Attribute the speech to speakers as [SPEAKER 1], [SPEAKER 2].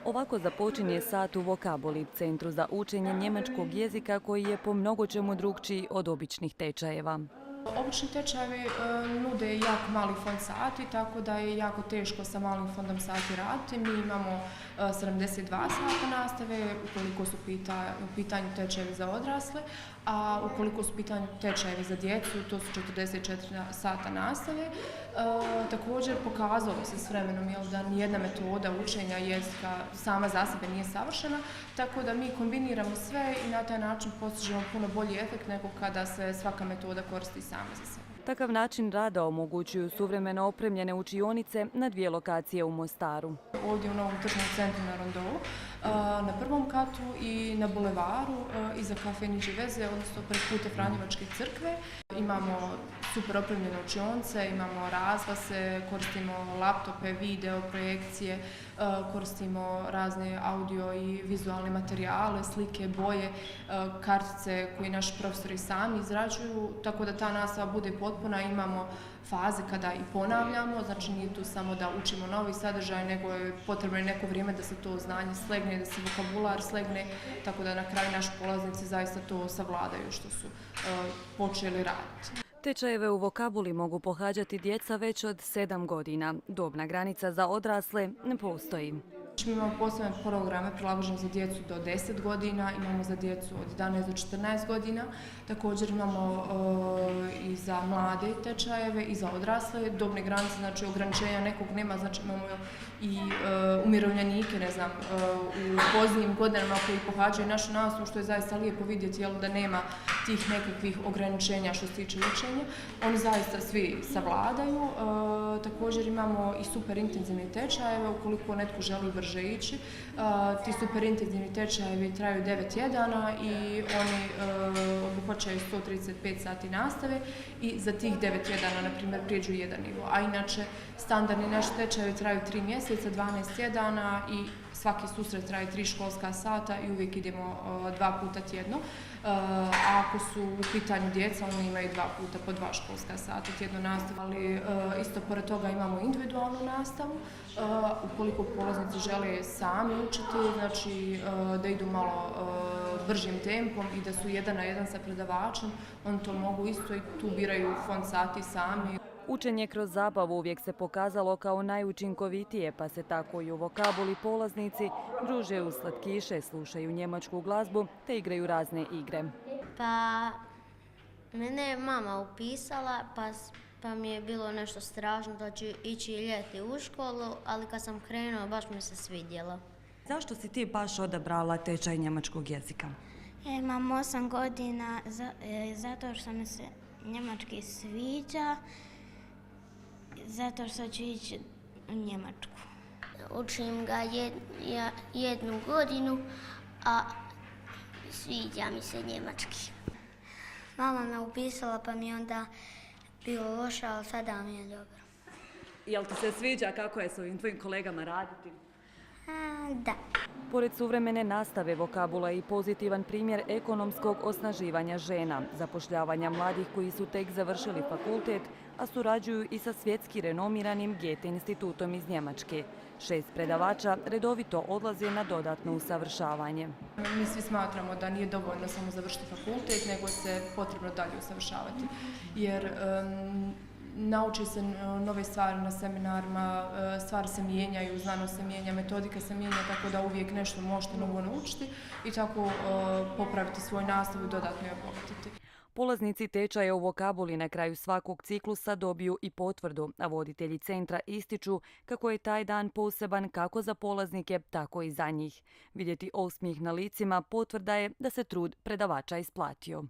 [SPEAKER 1] Ovako započinje sat u Vokabuli, centru za učenje njemačkog jezika koji je po mnogo čemu drukčiji od običnih tečajeva.
[SPEAKER 2] Obični tečajevi nude jako mali fond sati, tako da je jako teško sa malim fondom sati raditi. Mi imamo 72 sata nastave, ukoliko su u pitanju tečajevi za odrasle, a ukoliko su u pitanju tečajevi za djecu, to su 44 sata nastave. Također pokazalo se s vremenom da nijedna metoda učenja jezika sama za sebe nije savršena, tako da mi kombiniramo sve i na taj način postižemo puno bolji efekt nego kada se svaka metoda koristi sama za sebe.
[SPEAKER 1] Takav način rada omogućuju suvremeno opremljene učionice na 2 lokacije u Mostaru.
[SPEAKER 2] Ovdje u Novom tržnom centru na Rondovu, na prvom katu i na bulevaru iza kafe Niže veze, odnosno pred putem Franjevačke crkve. Imamo super opremljene učionice, imamo razglase, koristimo laptope, video, projekcije, koristimo razne audio i vizualne materijale, slike, boje, kartice koje naši profesori sami izrađuju, tako da ta nastava bude potpuna. Imamo faze kada i ponavljamo, znači nije tu samo da učimo novi sadržaj, nego je potrebno i neko vrijeme da se to znanje slegne, da se vokabular slegne, tako da na kraju naši polaznici zaista to savladaju što su počeli raditi.
[SPEAKER 1] Tečajeve u Vokabuli mogu pohađati djeca već od 7 godina. Dobna granica za odrasle ne postoji.
[SPEAKER 2] Mi imamo posebne programe prilagođene za djecu do 10 godina, imamo za djecu od 11 do 14 godina, također imamo i za mlade tečajeve i za odrasle. Dobne granice, znači ograničenja nekog nema, znači imamo i umirovljenike, ne znam, u poznijim godinama koji pohađaju našu nastavu, što je zaista lijepo vidjeti da nema tih nekakvih ograničenja što se tiče učenja. Oni zaista svi savladaju. Također imamo i super intenzivne tečajeve, ukoliko netko želi brže ići. Ti super intenzivni tečajevi traju 9 tjedana i oni obuhvaćaju 135 sati nastave i za tih 9 tjedana, na primjer, prijeđu jedan nivo. A inače, standardni naši tečajevi traju 3 mjeseca, 12 tjedana i svaki susret traje 3 školska sata i uvijek idemo 2 puta tjedno. A ako su u pitanju djeca, oni imaju 2 puta po 2 školska sata tjedno nastavu. Ali isto pored toga imamo individualnu nastavu. Ukoliko polaznici žele sami učiti, znači da idu malo bržim tempom i da su 1 na 1 sa predavačem, oni to mogu isto i tu biraju fond sati sami.
[SPEAKER 1] Učenje kroz zabavu uvijek se pokazalo kao najučinkovitije, pa se tako i u Vokabuli polaznici druže uz slatkiše, slušaju njemačku glazbu te igraju razne igre.
[SPEAKER 3] Pa mene je mama upisala, pa mi je bilo nešto strašno da ću ići ljeti u školu, ali kad sam krenula baš mi se svidjelo.
[SPEAKER 4] Zašto si ti baš odabrala tečaj njemačkog jezika?
[SPEAKER 5] Imam 8 godina, zato što mi se njemački sviđa, zato što ću ići u Njemačku.
[SPEAKER 3] Učim ga 1 godinu, a sviđa mi se njemački. Mama me upisala pa mi je onda bilo loše, ali sada mi je dobro.
[SPEAKER 4] Jel ti se sviđa kako je s ovim tvojim kolegama raditi?
[SPEAKER 5] Da.
[SPEAKER 1] Pored suvremene nastave, Vokabula je i pozitivan primjer ekonomskog osnaživanja žena, zapošljavanja mladih koji su tek završili fakultet, a surađuju i sa svjetski renomiranim Goethe institutom iz Njemačke. 6 predavača redovito odlaze na dodatno usavršavanje.
[SPEAKER 2] Mi svi smatramo da nije dovoljno samo završiti fakultet, nego se potrebno dalje usavršavati. Jer nauči se nove stvari na seminarima, stvari se mijenjaju, znanost se mijenja, metodika se mijenja, tako da uvijek nešto možete novo naučiti i tako popraviti svoj nastavu i dodatno je obogatiti.
[SPEAKER 1] Polaznici tečaja u Vokabuli na kraju svakog ciklusa dobiju i potvrdu, a voditelji centra ističu kako je taj dan poseban kako za polaznike, tako i za njih. Vidjeti osmijeh na licima potvrda je da se trud predavača isplatio.